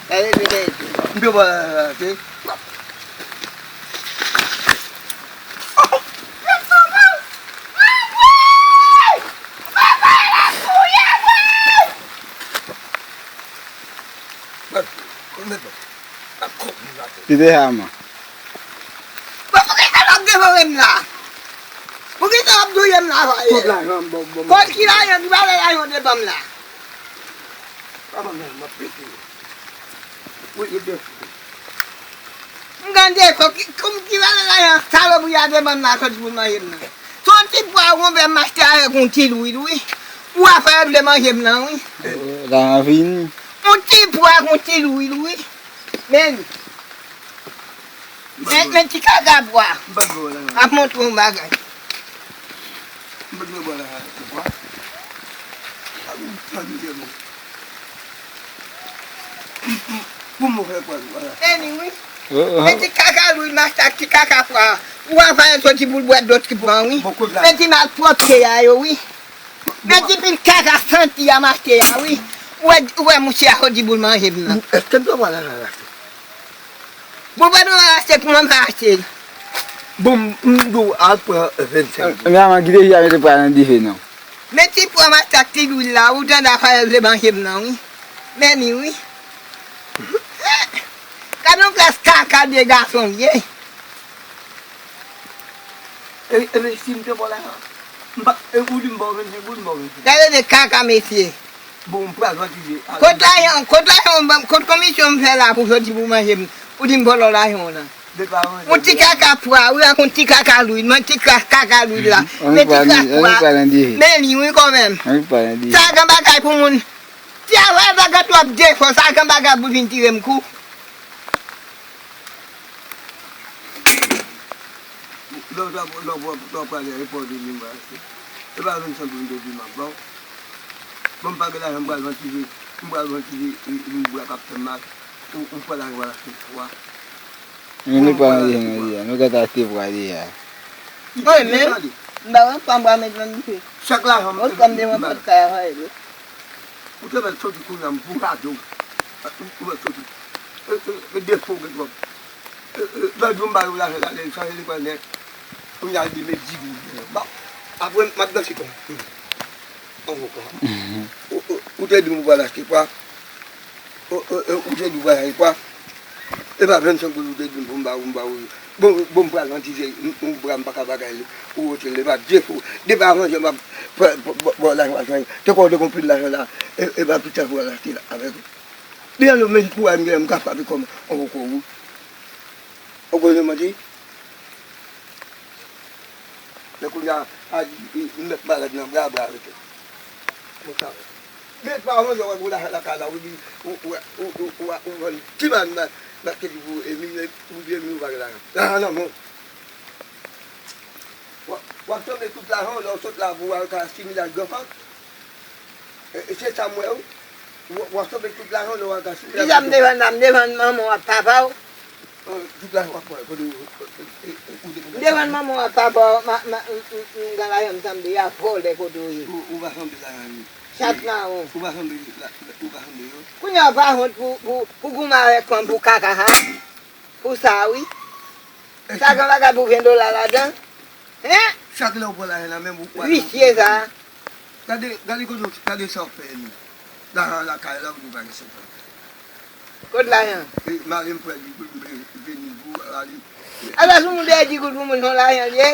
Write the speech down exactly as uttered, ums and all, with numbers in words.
Gade, gade, gade. M te wè, se. Li te haman. Bon, poukisa w ap devore m la? Poukisa w ap touye m la, Fayèl? Kot lajan m, bon, bon. Kot ki lajan? Ki valè lajan w te ban m la? Pa ban m lajan, m ap pete. Wi, e de. M gade, ki, ki, ki valè lajan salopri a te ban m la, soti pou l manje m nan? Se yon ti pwa konpè m achte avèk yon ti lwil, wi. Ou a fè vle manje m nan, wi. Lajan fini. Yon ti pwa ak yon ti lwil, wi. Men li. Men, men ti kaka pwa. M pa t vle wè la. Ap montre yon bagay. M pa t vle wè la, pwa. A, m pa t vle wè. Pou mwen fè pwa, vwala. Men li, wi. Men ti kaka lwil m achte ak ti kaka pwa. Ou a fè soti pou l bwè dlo ti pwa, wi. Men ti malpwòpte a yo, wi. Men ti pil kaka santi a m achte a, wi. Ou wè, ou wè mouche a soti pou l manje m nan. Èske m dwe pran lajan l achte? Bon, pa nou achte pou mwen pa achte. Bon, m di w al pran vennsenk goud. Men manman, kite fi a mete pwa nan dife non. Men ti pwa m achte ak ti lwil la, ou tande afè l vle manje m nan, wi. Men li, wi. Gade yon klas kaka de gason l ye. E, e, men si m te ba w lajan, m pa, e, ou di m ba w vennsenk goud, m ba w vennsenk. Gade de kaka, mesye. Bon, m pral vantize. Kot lajan, kot lajan, kot komisyon m fè la pou soti pou manje m? Ou di m vòlò lajan w nan. Yon ti kaka pwa, wi, ak yon ti kaka lwil, men ti kaka lwil la. Men ti kaka pwa. Men li, wi, kanmenm. Sa gen bagay pou moun. Ti a wè bagay twòp defo, sa gen bagay pou vin tire m kou. Lè w t ap, lè w t ap, lè w prale repòte li m achte. E pa vennsenk goud m te di m ap ba w. Bon, m pa gen lajan, m pral vantize, m pral vantize, e, e, m bra k ap fè m mal. Ou, ou pral al achte pwa. Nou pa nan deja, nou gentan achte pwa deja. Mwen menm, m pa wè pwa m pral met nan dife. Chak lajan m, m, m, m, m, Ou te mèt soti kounye a, m pou gade w. Ou mèt soti. E, e, e defo w gen twòp. E, e, lòt jou m ba yo lajan la, lè l chanje li pran nèt. Kounye a l di met di goud. Bon, apre m ap danse kon. Anvo kon. Ou, ou, ou te di m ou pral achte pwa. O, o, o, ou te di w pral achte pwa. E pa vennsenk goud ou te di m pou m ba ou, m ba ou. Bon, bon, m pral vantize, m, m, bra m pa ka bagay li. Ou wote l, e pa defo. Depi avan yè m ap fè, ba w lajan, pa jwenn. Te kwè w te gon pil lajan la, e, e pa pita pou w al achte la avèk ou. Li an nou menm pou w al, m gen, m ka frape kòm on koko ou. Ou konnen manti? Men kounye a, a di, m mèt malad nan bra, bra rete. Mwen sa. Men pa yon jan wè pou lajan lakay la, ou di, ou, ou, ou, ou, ou, ou vann ti mal nan, nan kèk jou, e milye, ou di milye ou pa gen lajan. Lajan nan men w. W ap, w ap sanble tout lajan w lè w sot la pou w al ka similaj granfan. E, e se sa m wè wi. W, w ap sanble tout lajan w lè w al ka similaj granfan. Kisa m te vann la? M te vann manman w ak papa w. Tout lajan w ap pran kote w, ou te konn. M te vann manman w ak papa w, ma, ma, m, m, m, m, gen lajan m sanble y ap vòlè kote w ye. Ou, ou pa sanble lajan yo. Chat mawon. Ou pa sanble la, ou pa sanble yo. Kounye a w pa wont pou, pou, pou goumen avèk fanm pou kaka sa? Pou sa wi. Sa gen bagay pou ven dola ladan? Hein? Chak lè w pran lajan nan men m, ou pral. Visye sa. Gade, gade kote w, gade sa w fè li. Lajan lakay la, ou di w pa gen sèt an. Kot lajan? E, mari m pran di goud, m vini pou, a li. Ala sou moun dèyè di goud pou moun, se yon lajan li ye?